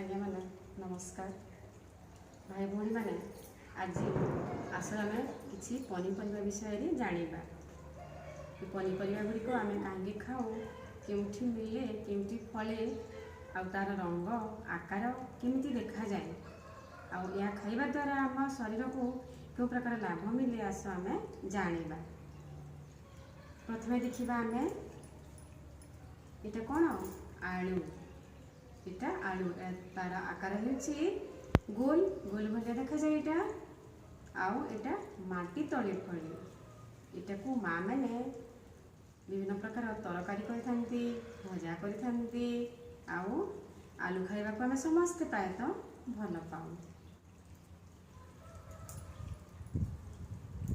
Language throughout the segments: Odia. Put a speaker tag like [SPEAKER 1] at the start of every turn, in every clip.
[SPEAKER 1] ଆଜ୍ଞାମାନେ ନମସ୍କାର। ଭାଇ ଭଉଣୀମାନେ, ଆଜି ଆସ ଆମେ କିଛି ପନିପରିବା ବିଷୟରେ ଜାଣିବା। ଏ ପନିପରିବା ଗୁଡ଼ିକ ଆମେ କାହିଁକି ଖାଉ, କେଉଁଠି ମିଳେ, କେଉଁଠି ଫଳେ, ଆଉ ତା'ର ରଙ୍ଗ ଆକାର କେମିତି ଦେଖାଯାଏ, ଆଉ ଏହା ଖାଇବା ଦ୍ୱାରା ଆମ ଶରୀରକୁ କେଉଁ ପ୍ରକାର ଲାଭ ମିଳେ, ଆସ ଆମେ ଜାଣିବା। ପ୍ରଥମେ ଦେଖିବା ଆମେ ଏଇଟା କ'ଣ? ଆଳୁ। ଏଇଟା ଆଳୁ। ତାର ଆକାର ହେଉଛି ଗୋଲ ଗୋଲ ଭଳିଆ ଦେଖାଯାଏ ଏଇଟା। ଆଉ ଏଇଟା ମାଟି ତଳେ ଫଳେ। ଏଟାକୁ ମା ମାନେ ବିଭିନ୍ନ ପ୍ରକାର ତରକାରୀ କରିଥାନ୍ତି, ଭଜା କରିଥାନ୍ତି। ଆଉ ଆଳୁ ଖାଇବାକୁ ଆମେ ସମସ୍ତେ ପ୍ରାୟତଃ ଭଲ ପାଉ।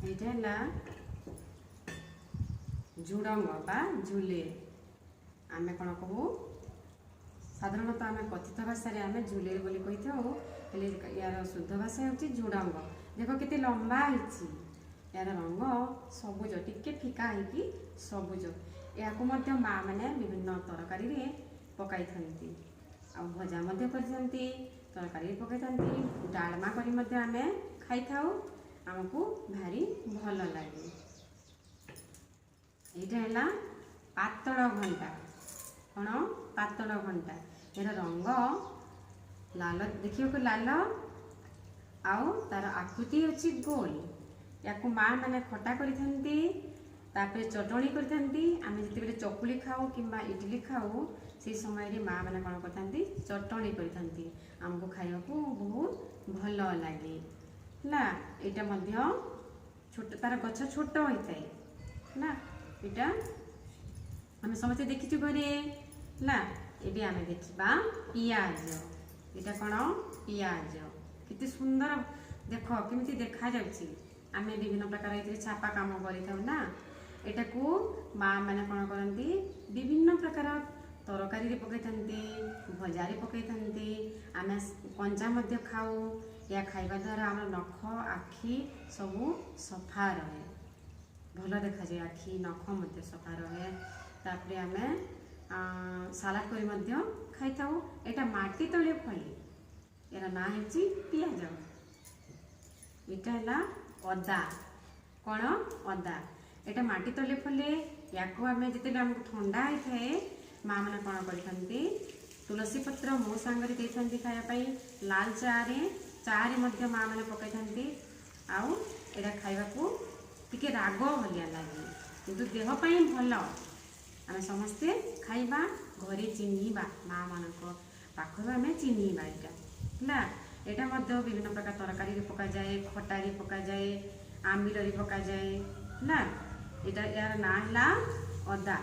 [SPEAKER 1] ଏଇଟା ହେଲା ଝୁଡ଼ଙ୍ଗ ବା ଝୁଲେ ଆମେ କ'ଣ କହୁ। ସାଧାରଣତଃ ଆମେ କଥିତ ଭାଷାରେ ଆମେ ଝୁଲେର ବୋଲି କହିଥାଉ, ହେଲେ ଏହାର ଶୁଦ୍ଧ ଭାଷା ହେଉଛି ଝୁଡ଼ଙ୍ଗ। ଦେଖ କେତେ ଲମ୍ବା ହେଇଛି। ଏହାର ରଙ୍ଗ ସବୁଜ, ଟିକେ ଫିକା ହେଇକି ସବୁଜ। ଏହାକୁ ମଧ୍ୟ ମା ମାନେ ବିଭିନ୍ନ ତରକାରୀରେ ପକାଇଥାନ୍ତି, ଆଉ ଭଜା ମଧ୍ୟ କରିଥାନ୍ତି, ତରକାରୀରେ ପକାଇଥାନ୍ତି, ଡାଲମା କରି ମଧ୍ୟ ଆମେ ଖାଇଥାଉ। ଆମକୁ ଭାରି ଭଲ ଲାଗେ। ଏଇଟା ହେଲା ପାତଳ ଘଣ୍ଟା। କ'ଣ? ପାତଳ ଘଣ୍ଟା। ଏହାର ରଙ୍ଗ ଲାଲ, ଦେଖିବାକୁ ଲାଲ, ଆଉ ତାର ଆକୃତି ହେଉଛି ଗୋଲ। ୟାକୁ ମା ମାନେ ଖଟା କରିଥାନ୍ତି, ତାପରେ ଚଟଣି କରିଥାନ୍ତି। ଆମେ ଯେତେବେଳେ ଚକୁଳି ଖାଉ କିମ୍ବା ଇଡଲି ଖାଉ, ସେଇ ସମୟରେ ମା ମାନେ କ'ଣ କରିଥାନ୍ତି? ଚଟଣି କରିଥାନ୍ତି। ଆମକୁ ଖାଇବାକୁ ବହୁତ ଭଲ ଲାଗେ। ହେଲା, ଏଇଟା ମଧ୍ୟ ଛୋଟ, ତାର ଗଛ ଛୋଟ ହୋଇଥାଏ। ହେଲା, ଏଇଟା ଆମେ ସମସ୍ତେ ଦେଖିଛୁ ଘରେ। ହେଲା, ଏବେ ଆମେ ଦେଖିବା ପିଆଜ। ଏଇଟା କ'ଣ? ପିଆଜ। କେତେ ସୁନ୍ଦର ଦେଖ, କେମିତି ଦେଖାଯାଉଛି। ଆମେ ବିଭିନ୍ନ ପ୍ରକାର ଏଥିରେ ଛାପା କାମ କରିଥାଉ ନା। ଏଟାକୁ ମା ମାନେ କ'ଣ କରନ୍ତି? ବିଭିନ୍ନ ପ୍ରକାର ତରକାରୀରେ ପକାଇଥାନ୍ତି, ଭଜାରେ ପକାଇଥାନ୍ତି। ଆମେ କଞ୍ଚା ମଧ୍ୟ ଖାଉ। ଏହା ଖାଇବା ଦ୍ୱାରା ଆମର ନଖ, ଆଖି ସବୁ ସଫା ରହେ, ଭଲ ଦେଖାଯାଏ, ଆଖି ନଖ ମଧ୍ୟ ସଫା ରହେ। ତାପରେ ଆମେ ସାଲାଡ଼ କରି ମଧ୍ୟ ଖାଇଥାଉ। ଏଇଟା ମାଟି ତଳେ ଫଳେ। ଏହାର ନାଁ ହେଉଛି ପିଆଜ। ଏଇଟା ହେଲା ଅଦା। କ'ଣ? ଅଦା। ଏଇଟା ମାଟି ତଳେ ଫଳେ। ୟାକୁ ଆମେ ଯେତେବେଳେ ଆମକୁ ଥଣ୍ଡା ହେଇଥାଏ, ମା ମାନେ କ'ଣ କରିଥାନ୍ତି? ତୁଳସୀ ପତ୍ର ମୋ ସାଙ୍ଗରେ ଦେଇଥାନ୍ତି ଖାଇବା ପାଇଁ। ଲାଲ ଚାରେ, ଚାରେ ମଧ୍ୟ ମା ମାନେ ପକାଇଥାନ୍ତି। ଆଉ ଏଇଟା ଖାଇବାକୁ ଟିକେ ରାଗ ଭଳିଆ ଲାଗେ, କିନ୍ତୁ ଦେହ ପାଇଁ ଭଲ। ଆମେ ସମସ୍ତେ ଖାଇବା, ଘରେ ଚିହ୍ନିବା, ମା ମାନଙ୍କ ପାଖରୁ ଆମେ ଚିହ୍ନିବା ଏଇଟା। ହେଲା, ଏଇଟା ମଧ୍ୟ ବିଭିନ୍ନ ପ୍ରକାର ତରକାରୀରେ ପକାଯାଏ, ଖଟାରେ ପକାଯାଏ, ଆମ୍ବିଲରେ ପକାଯାଏ। ହେଲା, ଏଇଟା ଏହାର ନାଁ ହେଲା ଅଦା।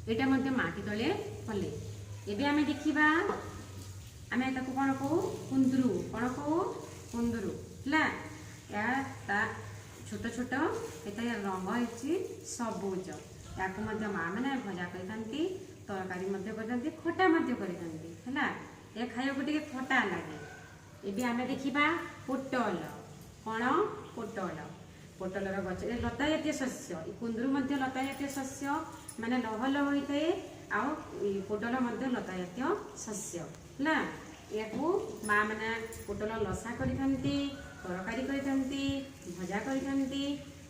[SPEAKER 1] ଏଇଟା ମଧ୍ୟ ମାଟି ତଳେ ଫଳେ। ଏବେ ଆମେ ଦେଖିବା, ଆମେ ତାକୁ କ'ଣ କହୁ? କୁନ୍ଦୁରୁ। କ'ଣ କହୁ? କୁନ୍ଦୁରୁ। ହେଲା, ଏହା ତା ଛୋଟ ଛୋଟ ଏଟା, ରଙ୍ଗ ହେଉଛି ସବୁଜ। ୟାକୁ ମଧ୍ୟ ମା ମାନେ ଭଜା କରିଥାନ୍ତି, ତରକାରୀ ମଧ୍ୟ କରିଥାନ୍ତି, ଖଟା ମଧ୍ୟ କରିଥାନ୍ତି। ହେଲା, ଏ ଖାଇବାକୁ ଟିକେ ଖଟା ଲାଗେ। ଏବେ ଆମେ ଦେଖିବା ପୋଟଳ। କ'ଣ? ପୋଟଳ। ପୋଟଳର ଗଛ ଲତା ଜାତୀୟ ଶସ୍ୟ। କୁନ୍ଦୁରୁ ମଧ୍ୟ ଲତା ଜାତୀୟ ଶସ୍ୟ, ମାନେ ଲହ ଲହ ହୋଇଥାଏ। ଆଉ ପୋଟଳ ମଧ୍ୟ ଲତା ଜାତୀୟ ଶସ୍ୟ। ହେଲା, ଏହାକୁ ମା ମାନେ ପୋଟଳ ଲସା କରିଥାନ୍ତି, ତରକାରୀ କରିଥାନ୍ତି, ଭଜା କରିଥାନ୍ତି।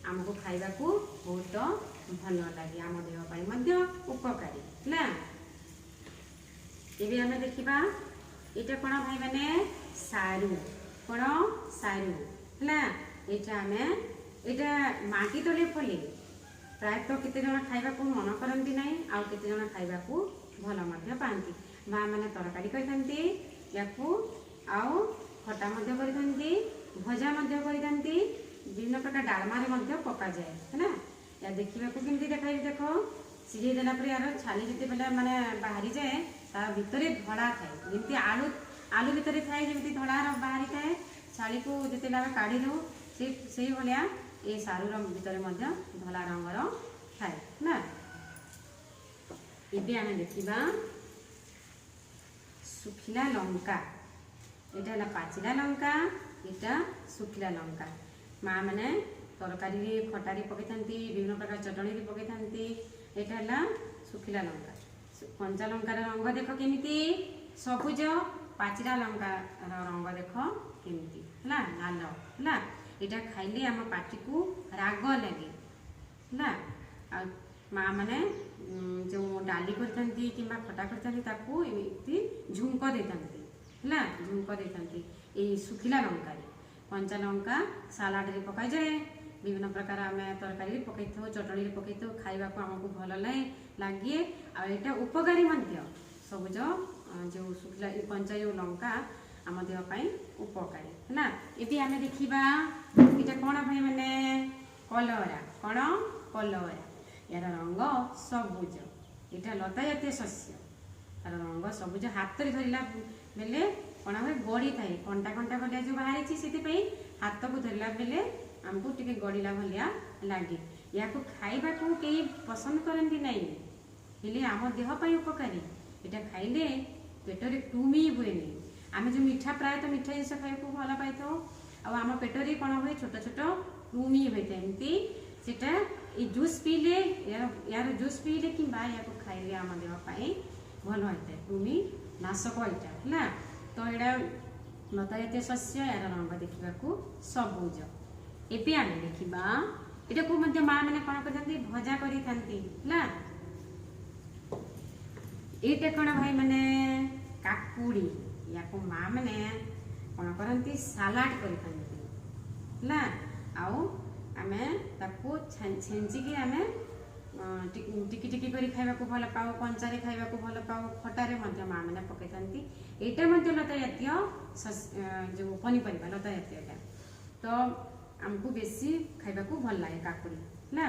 [SPEAKER 1] ଆମକୁ ଖାଇବାକୁ ବହୁତ ଭଲ ଲାଗେ, ଆମ ଦେହ ପାଇଁ ମଧ୍ୟ ଉପକାରୀ। ହେଲା, ଏବେ ଆମେ ଦେଖିବା ଏଇଟା କ'ଣ ଭାଇମାନେ? ସାରୁ। କ'ଣ? ସାରୁ। ହେଲା, ଏଇଟା ଆମେ ଏଇଟା ମାଟି ତଳେ ଫଳେ। ପ୍ରାୟତଃ କେତେ ଜଣ ଖାଇବାକୁ ମନ କରନ୍ତି ନାହିଁ, ଆଉ କେତେ ଜଣ ଖାଇବାକୁ ଭଲ ମଧ୍ୟ ପାଆନ୍ତି। ମା ମାନେ ତରକାରୀ କରିଥାନ୍ତି ୟାକୁ, ଆଉ ଖଟା ମଧ୍ୟ କରିଥାନ୍ତି, ଭଜା ମଧ୍ୟ କରିଥାନ୍ତି, ବିଭିନ୍ନ ପ୍ରକାର ଡାଲମାରେ ମଧ୍ୟ ପକାଯାଏ। ହେଲା, ଏହା ଦେଖିବାକୁ କେମିତି ଦେଖାଯାଏ ଦେଖ। ସିଝେଇ ଦେଲା ପରେ ଏହାର ଛାଲି ଯେତେବେଳେ ମାନେ ବାହାରିଯାଏ, ତା ଭିତରେ ଧଳା ଥାଏ, ଯେମିତି ଆଳୁ, ଆଳୁ ଭିତରେ ଥାଏ ଯେମିତି ଧଳାର ବାହାରିଥାଏ ଛାଳିକୁ ଯେତେବେଳେ ଆମେ କାଢ଼ି ଦେଉ, ସେଇଭଳିଆ ଏ ସାରୁର ଭିତରେ ମଧ୍ୟ ଧଳା ରଙ୍ଗର ଥାଏ ନା। ଏବେ ଆମେ ଦେଖିବା ଶୁଖିଲା ଲଙ୍କା। ଏଇଟା ହେଲା ପାଚିଲା ଲଙ୍କା, ଏଇଟା ଶୁଖିଲା ଲଙ୍କା। ମା ମାନେ ତରକାରୀରେ, ଖଟାରେ ପକାଇଥାନ୍ତି, ବିଭିନ୍ନ ପ୍ରକାର ଚଟଣିରେ ପକାଇଥାନ୍ତି। ଏଇଟା ହେଲା ଶୁଖିଲା ଲଙ୍କା। କଞ୍ଚା ଲଙ୍କାର ରଙ୍ଗ ଦେଖ କେମିତି। ସବୁଜ। ପାଚିଲା ଲଙ୍କାର ରଙ୍ଗ ଦେଖ କେମିତି ହେଲା, ଲାଲ ହେଲା। ଏଇଟା ଖାଇଲେ ଆମ ପାଟିକୁ ରାଗ ଲାଗେ, ହେଲା। ଆଉ ମା ମାନେ ଯେଉଁ ଡାଲି କରିଥାନ୍ତି କିମ୍ବା ଖଟା କରିଥାନ୍ତି, ତାକୁ ଏମିତି ଝୁଙ୍କ ଦେଇଥାନ୍ତି, ହେଲା, ଝୁଙ୍କ ଦେଇଥାନ୍ତି ଏଇ ଶୁଖିଲା ଲଙ୍କାରେ। କଞ୍ଚା ଲଙ୍କା ସାଲାଡ଼ରେ ପକାଯାଏ, ବିଭିନ୍ନ ପ୍ରକାର ଆମେ ତରକାରୀରେ ପକାଇଥାଉ, ଚଟଣିରେ ପକାଇଥାଉ। ଖାଇବାକୁ ଆମକୁ ଭଲ ଲାଗେ ଆଉ ଏଇଟା ଉପକାରୀ ମଧ୍ୟ। ସବୁଜ ଯେଉଁ ଶୁଖିଲା କଞ୍ଚା ଯେଉଁ ଲଙ୍କା ଆମ ଦେହ ପାଇଁ ଉପକାରୀ, ହେଲା। ଏବେ ଆମେ ଦେଖିବା ଏଇଟା କ'ଣ ଭାଇମାନେ? କଲରା। କ'ଣ? କଲରା। ଏହାର ରଙ୍ଗ ସବୁଜ। ଏଇଟା ଲତା ଜାତୀୟ ଶସ୍ୟ। ତାର ରଙ୍ଗ ସବୁଜ। ହାତରେ ଧରିଲା ବେଲେ କ'ଣ ହୁଏ? ଗଡ଼ିଥାଏ। କଣ୍ଟା କଣ୍ଟା ଭଳିଆ ଯେଉଁ ବାହାରିଛି, ସେଥିପାଇଁ ହାତକୁ ଧରିଲା ବେଲେ ଆମକୁ ଟିକେ ଗଡ଼ିଲା ଭଳିଆ ଲାଗେ। ଏହାକୁ ଖାଇବାକୁ କେହି ପସନ୍ଦ କରନ୍ତି ନାହିଁ, ହେଲେ ଆମ ଦେହ ପାଇଁ ଉପକାରୀ। ଏଇଟା ଖାଇଲେ ପେଟରେ କୃମି ହୁଏନି। ଆମେ ଯେଉଁ ମିଠା, ପ୍ରାୟତଃ ମିଠା ଜିନିଷ ଖାଇବାକୁ ଭଲ ପାଇଥାଉ, ଆଉ ଆମ ପେଟରେ କ'ଣ ହୁଏ? ଛୋଟ ଛୋଟ କୃମି ହୋଇଥାଏ ଏମିତି। ସେଟା ଏଇ ଜୁସ୍ ପିଇଲେ, ଏହାର ଜୁସ୍ ପିଇଲେ କିମ୍ବା ଏହାକୁ ଖାଇଲେ ଆମ ଦେହ ପାଇଁ ଭଲ ହୋଇଥାଏ। କୃମି ନାଶକ ଏଇଟା, ହେଲା। ତ ଏଇଟା ଲତା ଜାତୀୟ ଶସ୍ୟ। ଏହାର ରଙ୍ଗ ଦେଖିବାକୁ ସବୁଜ। ଏବେ ଆମେ ଦେଖିବା, ଏଟାକୁ ମଧ୍ୟ ମା ମାନେ କ'ଣ କରିଥାନ୍ତି? ଭଜା କରିଥାନ୍ତି, ହେଲା। ଏଇଟା କ'ଣ ଭାଇମାନେ? କାକୁଡ଼ି। ୟାକୁ ମା ମାନେ କ'ଣ କରନ୍ତି? ସାଲାଡ଼ କରିଥାନ୍ତି, ହେଲା। ଆଉ ଆମେ ତାକୁ ଛେଞ୍ଚିକି ଆମେ ଟିକି ଟିକି କରି ଖାଇବାକୁ ଭଲ ପାଉ, କଞ୍ଚାରେ ଖାଇବାକୁ ଭଲ ପାଉ, ଖଟାରେ ମଧ୍ୟ ମା ମାନେ ପକାଇଥାନ୍ତି। ଏଇଟା ମଧ୍ୟ ଲତା ଜାତୀୟ ଯେଉଁ ପନିପରିବା, ଲତା ଜାତୀୟଟା ତ ଆମକୁ ବେଶୀ ଖାଇବାକୁ ଭଲ ଲାଗେ କାକୁଡ଼ି, ହେଲା।